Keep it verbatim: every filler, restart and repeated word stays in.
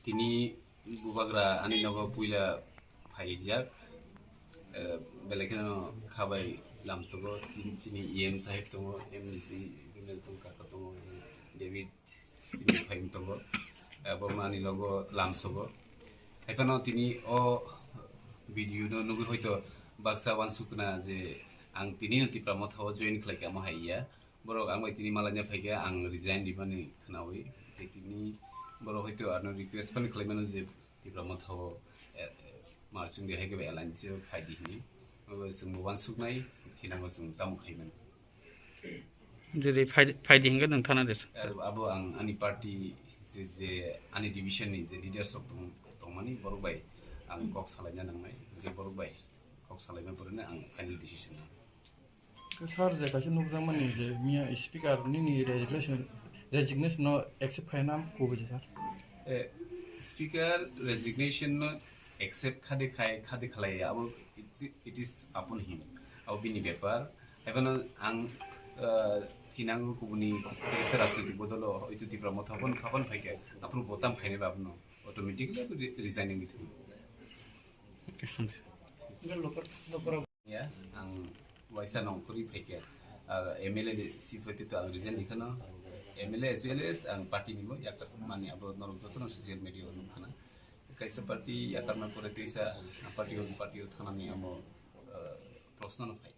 Tini bubagra ani nogo puila phaijak, eh, belai kheno khabai lamsogo, tin-, chini E M sahib tongo, M D C, Bimel tong kaka tongo, David, chini phaiyung tongo, eh, borokno ani logo lamsogo. Haiphano tini o video no nugwi hoito baksa wansukna je ang tini no Tipra Motha o join khlaikha, amo hai ya. Borok ang bai tini malaina phaikha, ang resign ribani khnawi. Tei tini borok hoito ano request phano khlaimano je Tipra Motha o, eh, eh, marching de hai khe alliance phai di hini. Obo chwng bo wansuknai, thinango chwng tamo khaimani. Jodi phai, phai di hingke nwng thana de. Eh, abo ang ani party je, je ani division ni je leaders rok tong-, tongmani borok bai ang kok salaina nangnai, je borok bai kok salaina porene ang final decision nang. Sir, je kaisa nukjakmani je miya speaker nini resignation, resignation no accept khaina kubui je, sir? Eh, speaker resignation no accept khade khai, khade khalai ya, abo it, it is upon him. Abo bini bepar. Haibano ang, eh, thinango kubuni kaisa rajnoitik bodolo, oitu Tipra Motha pon, phapan phaikhe, aphuru botam khainai ba abono automatically abo re-, resigning di thangwi. Ya, ang waisa nongkhorwi phaikhe, ah, M L A ni si phaitwi to ang resign ikhano, M L A as well as ang party ni bo yakar mani abo norok jotono social media o nukkhana. Kaisa party yakarma pore twisa party o, party o thanani amo, ah, proshno no phai.